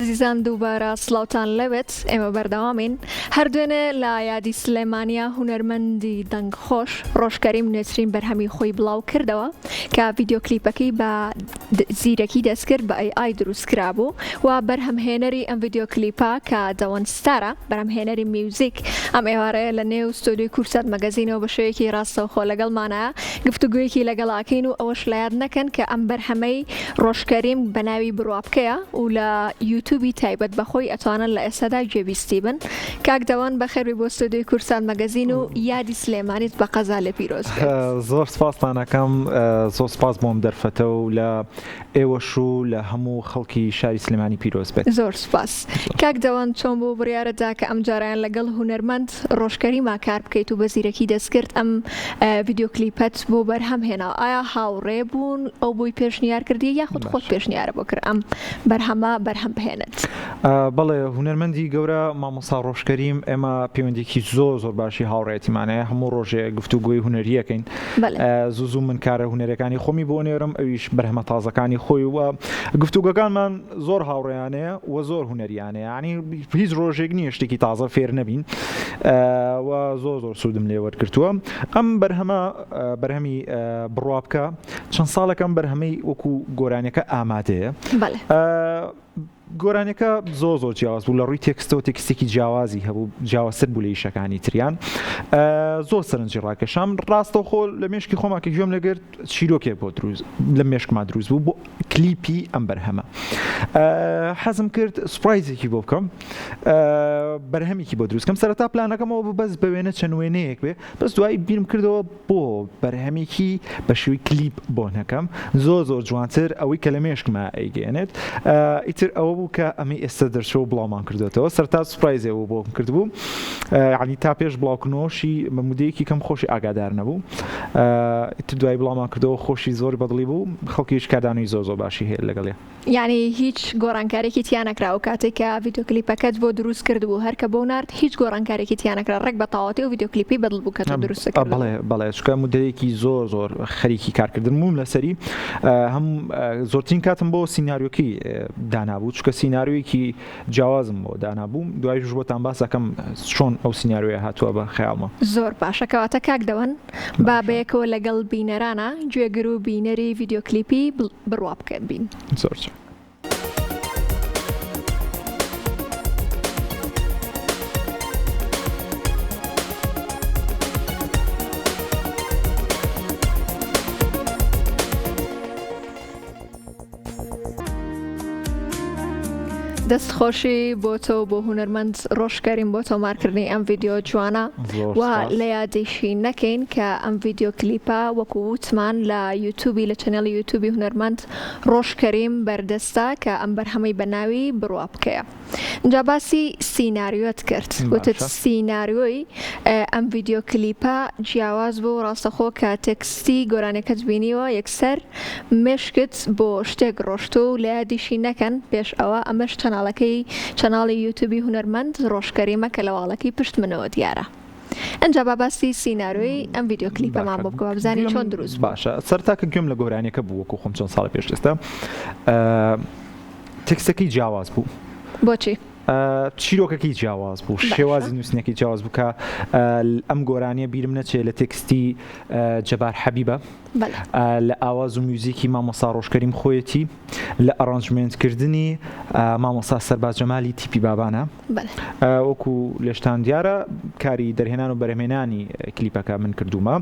ئازیزان دووبارە سڵاوتان لێبێت ئێمە بەردەوامین هەر دوێنێ لە یادی سلێمانیا هونەرمەندی دەنگ خۆش ڕۆژ کەریم نوێترین بەرهەمی خۆی بڵاو کردەوە کە ڤیدیۆ کلیپەکەی بە زیرەکی دەستکرد بە AI دروست کرابوو و بەرهەمهێنەری ئەم ڤیدیۆ کلیپە کە دەوەن ستارە بەرهەمهێنەری میوزیک ئەم ئێوارەیە لە نێو ستۆدیۆی کوردسات مەگەزینەوە بە شێوەیەکی ڕاستەوخۆ لەگەڵمانە گفتوگۆیەکی لەگەڵ ئەکەین و ئەوەش لە یاد نەکەن کە ئەم بەرهەمەی ڕۆژ کەریم بە ناوی بڕوا بکەیە و لە یوتوبی تایبەت بە خۆی ئەتوانن لە ئێستادا گوێبیستی بن. کاک دەوەن بەخێربێی بۆ ستۆدیۆی کوردسات مەگەزین و یادی سلێمانیت بە قەزا لێ پیرۆز بێت. زۆر سپاستان ئەکەم زۆر سپاس بۆ ئەم دەرفەتە و لە ئێوەش و لە هەموو خەڵکی شاری سلێمانی پیرۆز بێت. زۆر سوپاس. کاک دەوەن چۆن بوو بڕیارت دا کە ئەمجارەیان لەگەڵ هونەرمەند ڕۆژ کەریما کار بکەیت و بە زیرەکی دەستکرد ئەم ڤیدیۆ کلیپەت بۆ بەرهەم هێنا ئایا هاوڕێ بوون ئەو بۆی پێشنیار کردی یاخود خۆت پێشنیارە بۆ کرد ئەم بەرهەمە بەرهەم بهێنێت؟ بەڵێ هونەرمەندی گەورە مامۆستا ڕۆژ کەریم ئێمە پەیوەندیکی زۆر زۆر باشی هاوڕێیەتیمان هەیە هەموو ڕۆژێ گفتوگۆی هونەریەکەین زوو زوو من کارە هونەرەکانی خۆمی بۆ نێرم ئەویش بەرهەمە تازەکانی خۆی و گفتوگۆکانمان زۆر هاوڕێیانەیە و زۆر هونەریانەیە یعنی هیچ ڕۆژێک نییە شتێکی تازە فێر نەبین و زۆر زۆر سوودم لێ وەرگرتووە ئەم بەرهەمە بەرهەمی بڕوا بکە چەند ساڵێکم بەرهەمەی وەکو گۆرانیەکە ئامادەیە گۆرانیەکە زۆر زۆر جیاواز بوو لە ڕووی تێکستەوە تێکستێکی جیاوازی هەبوو جیاوازتر بوو لە ئیشەکانی تریان زۆر سەرنجی ڕاکێشام ڕاستەوخۆ لە مێشکی خۆما کە گوێم لەگرت چیرۆکێک بۆ دروست لە مێشکما دروست بوو بۆ کلیپی ئەم بەرهەمە حەزم کرد سوپرایزێکی بۆ بکەم بەرهەمێکی بۆ دروست کەم سەرەتا پلانەکەمەوە بوو بەس بە وێنە چەند وێنەیەک بێ بەس دوایی بیرم کردەوە بۆ بەرهەمێکی بە شێوەی کلیپ بۆ نەکەم زۆر زۆر جوانتر ئەوەی کە لە مێشکما ئەیگەیەنێت ئیتر ئەوە بوو کە ئەمەی ئێستا دەرچوە و بڵاومان کردوێتەوە سەرتا سوپرایزێ بوو بۆم کردبوو یعنی تا پێش بڵاوکردنەوەشی بە مودەیەکی کەم خۆشی ئاگادار نەبوو ئیتر دوایی بڵاومان کردەوە خۆشی زۆر بەدڵی بوو خەڵکیش کاردانەوەی زۆر زۆر باشی هەیە لەگەڵی. یانی هیچ گۆڕانکاریەکی تیا نەکرا ئەو کاتەی کە ڤیدیۆ کلیپەکەت بۆ دروست کردبوو هەر کە بۆو نارد هیچ گۆڕانکاریەکی تیا نەکرا ڕێک بە تەواوەتی ئەو ڤیدیۆ کلیپەی بەدڵ بوو کە تۆ دروستت کردبوو. بەڵێ بەڵێ چونکە مودەیەکی زۆر زۆر خەریکی کارکردن بووم لەسەری هەم زۆرترین کاتم بۆ سیناریۆکەی دانابوو چونکە سیناریۆیەکی جیاوازم بۆ دانابوو دوایش بۆتان باس ئەکەم چۆن ئەو سیناریۆیە هاتووە بە خەیاڵما. زۆر باشە کەواتە کاک دەوەن با بەیەکەوە لەگەڵ بینەرانا گوێگر و بینەری ڤیدیۆ کلیپی بڕوا بکە بین. زۆر جوان. دەست خۆشی بۆ تۆ بۆ هونەرمەند ڕۆژ کەریم بۆ تۆمارکردنی ئەم ڤیدیۆ جوانە و لە یادیشی نەکەین کە ئەم ڤیدیۆ کلیپە وەکو وتمان لە یوتوبی لە channel ی یوتوبی هونەرمەند ڕۆژ کەریم بەردەستە کە ئەم بەرهەمەی بە ناوی بڕوا بکەیە. جا باسی سیناریۆت کرد وتت سیناریۆی ئەم ڤیدیۆ کلیپە جیاواز بوو ڕاستەخۆ کە تێکستی گۆرانیەکەت بینیوە یەکسەر مێشکت بۆ شتێک ڕۆشتوو و لە یادیشی نەکەن پێش ئەوە ئەمەش channel ەکەی channel ی یوتوبی هونەرمەند ڕۆژ کەریمە کە لە wall ەکەی پشت منەوە دیارە ئەنجا با باسی سیناریۆی ئەم ڤیدیۆ کلیپەمان بۆ بکە با بزانین چۆن دروست بوو. باشە سەرەتا کە گوێم لە گۆرانیەکە بوو وەکو خۆم چەند ساڵە پێش ئێستا تێکستەکەی جیاواز بوو. بۆچی؟ چیرۆکەکەی جیاواز بوو شێوازی نووسینەکەی جیاواز بوو کە ئەم گۆرانیە بیرم نەچێ لە تێکستی جەبار حەبیبە لە ئاواز و میوزیکی مامۆستا ڕۆژکەریم خۆیەتی لە arrangement کردنی مامۆستا سەرباز جەمالی تیپی بابانە وەکو لێشتان دیارە کاری دەرهێنان و بەرهەمێنانی کلیپەکە من کردوومە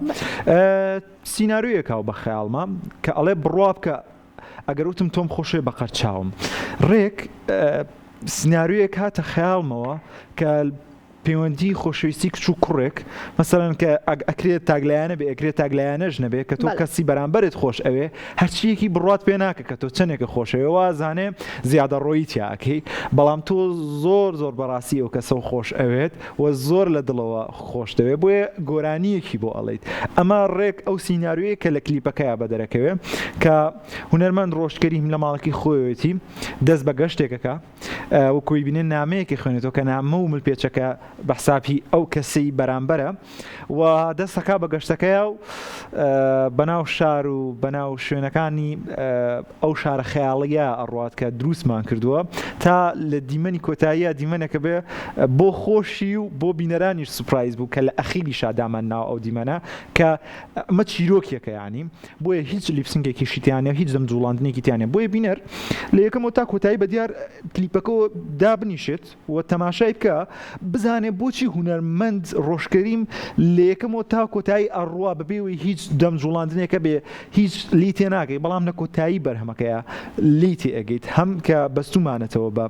سیناریۆیەکە بە خەیاڵمە کە ئەڵێ بڕوا بکە ئەگەر وتم تۆم خۆشەوێ بە قەرچاوم ڕێک سیناریۆیەک هاتە خەیاڵمەوە کە پەیوەندی خۆشەویستی کچ و کوڕێک مەسەلەن کە ئەکرێت تاگلایەنە بێ ئەکرێت تاگلایەنەش نەبێ کە تۆ کەسی بەرامبەرت خۆش ئەوێ هەرچیەکی بڕوات پێ ناکە کە تۆ چەندێکە خۆشەوێ وازانێ زیادە ڕۆیی تیاکەی بەڵام تۆ زۆر زۆر بەڕاستی ئەو کەسە و خۆش ئەوێت و زۆر لە دڵەوە خۆش دەوێ بۆیە گۆرانیەکی بۆ ئەڵیت ئەمە ڕێک ئەو سیناریۆیە کە لە کلیپەکەیا بەدەرەکەوێ کە هونەرمەند ڕۆژ کەریم لە ماڵەکەی خۆیەتی دەست بە گەشتێکەکە وەکوی بینێ نامەیەکی خوێنێتەوە کە نامە و ملپێچەکە. بە حسابی ئەو کەسەی بەرامبەرە و دەستەکا بە گەشتەکەیا و بەناو شار و بەناو شوێنەکانی ئەو شارە خەیاڵیە ئەڕوات کە دروستمان کردووە تا لە دیمەنی کۆتاییە دیمەنەکە بێ بۆ خۆشی و بۆ بینەرانیش surprise بوو کە لە ئەخیریشا دامان ناوە ئەو دیمەنە کە ئەمە چیرۆکێکە یانی بۆیە هیچ lip sync ێکیشی تیا نیە هیچ دەم جوڵاندنێکی تیا نیە بۆیە بینەر لە یەکەمەوە تا کۆتایی بە دیار کلیپەکەوە دابنیشێت و تەماشای بکا بزانێ بۆچی هونەرمەند ڕۆژکەریم لە یەکەمەوە تا کۆتایی ئەڕوا بەبێ ئەوەی هیچ دەم جوڵاندنێک هەبێ هیچ لێی تێناگەی بەڵام لە کۆتایی بەرهەمەکەیا لێی تێئەگەیت هەم کە بەستوومانەتەوە بە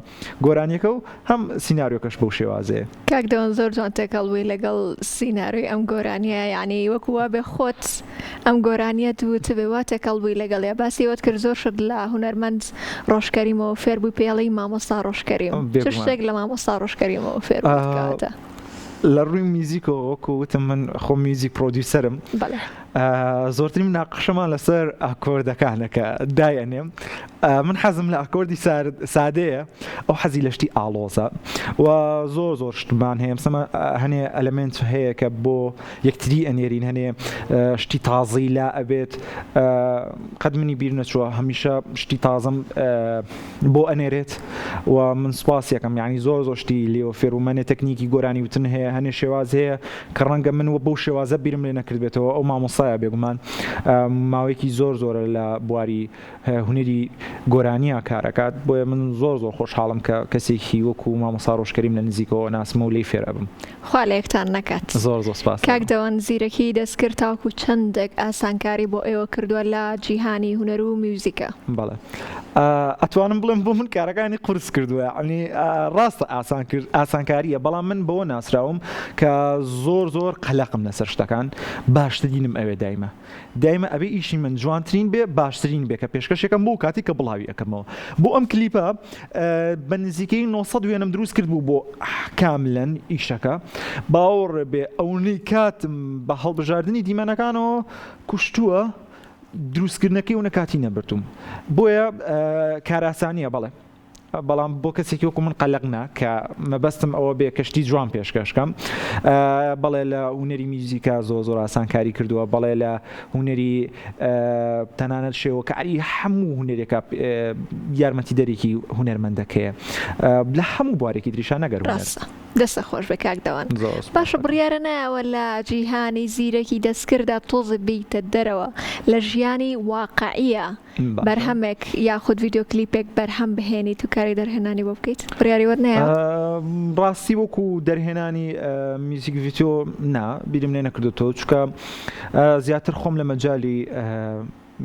گۆرانیەکە و هەم سیناریۆکەش بەو شێوازەیە. کاک دەوەن زۆر جوان تێکەڵ بووی لەگەڵ سیناریۆی ئەم گۆرانیە یانی وەکو وابێ خۆت ئەم گۆرانیەت وتبێ وا تێکەڵ بووی لەگەڵیا باسی ئەوەت کرد زۆر شت لە هونەرمەند ڕۆژ کەریمەوە فێر بووی پێی ئەڵێی مامۆستا ڕۆژ کەریم چ شتێک لە مامۆستا ڕۆژ کەریمەوە فێر بوویت کەواتە؟ لە ڕووی میوزیکەوە وەکو وتم من خۆم music producer م زۆرترین مناقشەمان لەسەر ئاکۆردەکانە کە دایئەنێم من حەزم لە ئاکۆردی سادەیە ئەو حەزی لە شتی ئاڵۆزە و زۆر زۆر شتمان هەیە مسەمە هەنێ element هەیە کە بۆ یەکتری ئەنێرین هەنێ شتی تازەی لا ئەبێت قەت منی بیر نەچووە هەمیشە شتی تازەم بۆ ئەنێرێت و من سوپاس یەکەم یعنی زۆر زۆر شتی لێوە فێر بووم هەنێ تەکنیکی گۆرانی وتن هەیە هەنێ شێواز هەیە کە ڕەنگە من وە بەو شێوازە بیرم لێ نەکردبێتەوە ئەو مامۆستایە بێگومان ماوەیەکی زۆر زۆرە لە بواری هونەری گۆرانیە کارەکات بۆیە من زۆر زۆر خۆشحاڵم کە کەسێکی وەکو مامۆستا ڕۆژکەریم لە نزیکەوە ناسم و لێی فێر ئەبم. خوا لە یەکتان نەکات. زۆر زۆر سپاست کاک دەوەن زیرەکی دەستکرد تاوەکو چەندێک ئاسانکاری بۆ ئێوە کردووە لە جیهانی هونەر و میوزیکا؟ بەڵێ ئەتوانم بڵێم بۆ من کارەکانی قورس کردووە یەعنی ڕاستە ئاسان کرد ئاسانکاریە بەڵام من بەوە ناسراوم کە زۆر زۆر قەلەقم لەسەر شتەکان باشترینم ئەوێ دایمە دایمە ئەبێ ئیشی من جوانترین بێ باشترین بێ کە پێشکەشێکم بۆ کاتی کە بڵاوی ئەکەمەوە بۆ ئەم کلیپە بە نزیکەی 900 وێنەم دروست کرد بوو بۆ کاملەن ئیشەکە باوەڕ بێ ئەونەی کاتم بە هەڵبژاردنی دیمەنەکانەوە کوشتووە دروستکردنەکەی و نەکاتی نەبرتوم بۆیە کاراسانیە بەڵێ بەڵام بۆ کەسێکی وەکو من قەلەق نا کە مەبەستم ئەوە بێ کە شتی جوان پێشکەش کەم بەڵێ لە هونەری میوزیکا زۆر زۆر ئاسانکاری کردووە بەڵێ لە هونەری تەنانەت شێوەکاری هەموو هونەرێکە یارمەتی دەرێکی هونەرمەندەکەیە لە هەموو بوارێکی تریشا نەگەر هونەر. ڕاستە دەستت خۆش بێ کاک دەوان. باشە بڕیارە نایەوە لە جیهانی زیرەکی دەستکردا تۆزێ بێیتە دەرەوە لە ژیانی واقعیە بەرهەمێک یاخود ڤیدیۆ کلیپێک بەرهەم بهێنیت و کاری دەرهێنانی بۆ بکەیت بڕیاری وەت نەیاوە؟ ڕاستی وەکو دەرهێنانی music video نا بیرم لێ نەکردۆتەوە چونکە زیاتر خۆم لە مەجالی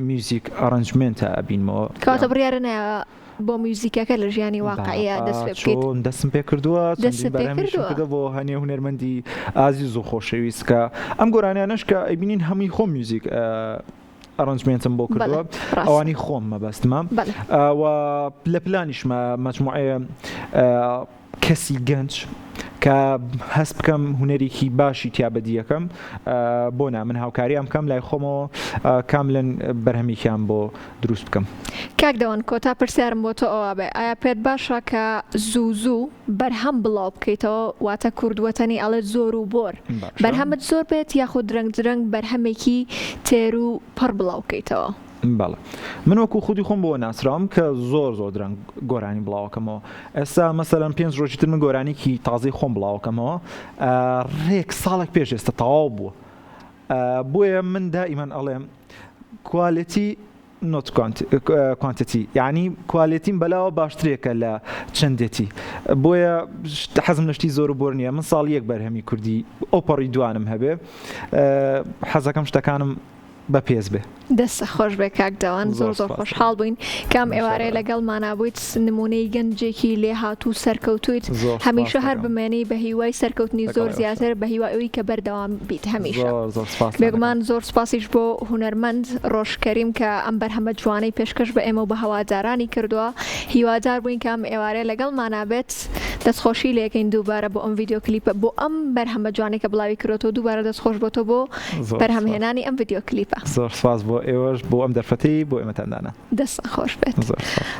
music arrangement ە ئەبینمەوە. کەواتە بڕیارە نایەوە بۆ میوزیکەکە لە ژیانی واقعیە دەست پێ بکەیت؟ چۆن دەستم پێ کردووە چەندین بەرهەمیشم کردووە بۆ هەنێ هونەرمەندی ئازیز و خۆشەویست کە ئەم گۆرانیانەش کە ئەیبینین هەمووی خۆم music arrangement م بۆ کردووە ئەوانی خۆم مەبەستمە و لە پلانیشمە مەجموعەیە کەسی گەنج کە هەست بکەم هونەرێکی باشی تیا بەدیەکەم بۆ نا من هاوکاریان بکەم لای خۆمەوە کاملەن بەرهەمێکیان بۆ دروست بکەم. کاک دەوەن کۆتا پرسیارم بۆ تۆ ئەوە بێ ئایا پێت باشە کە زوو زوو بەرهەم بڵاو بکەیتەوە واتە کورد وەتەنی ئەڵێت زۆر و بۆر بەرهەمت زۆر بێت یاخود درەنگ درەنگ بەرهەمێکی تێر و پڕ بڵاو بکەیتەوە؟ بەڵێ من وەکو خودی خۆم بەوە ناسراوم کە زۆر زۆر درەنگ گۆرانی بڵاوەکەمەوە ئێستا مەسەلەن پێنج ڕۆژی تر من گۆرانیکی تازەی خۆم بڵاوەکەمەوە ڕێک ساڵێک پێش ئێستا تەواو بووە بۆیە من دائیمەن ئەڵێم quality not quantity یعنی quality م بەلاوە باشترێکە لە چەندێتی بۆیە حەزم لە شتی زۆر و بۆر نییە من ساڵ یەک بەرهەمی کوردی ئەو پەڕی دوانم هەبێ حەزەکەم شتەکانم بە پێز بێ. دەست خۆش بێ کاک دەوان زۆر زۆر خۆشحاڵ بووین کە ئەم ئێوارەیە لەگەڵمانا بوویت نموونەی گەنجێکی لێهاتوو و سەرکەوتوویت هەمیشە هەر بمێنی بە هیوای سەرکەوتنی زۆر زیاتر بە هیوای ئەوی کە بەردەوام بیت هەمیشە بێگومان زۆر سوپاسیش بۆ هونەرمەند ڕۆژ کەریم کە ئەم بەرهەمە جوانەی پێشکەش بە ئێمە و بە هەوادارانی کردووە هیوادار بووین کە ئەم ئێوارەیە لەگەڵمانا بێت دەستخۆشی لێکەین دووبارە بۆ ئەم ڤیدیۆ کلیپە بۆ ئەم بەرهەمە جوانەی کە بڵاوی کردۆتەوە دووبارە دەستخۆش بۆ تۆ بۆ بەرهەمهێنانی ئەم ڤیدیۆ کلیپە. زۆر سوپاس بۆ ئێوەش بۆ ئەم دەرفەتەی بۆ ئێمەتان دانا. دەستتان خۆش بێت. زۆر سوپاس.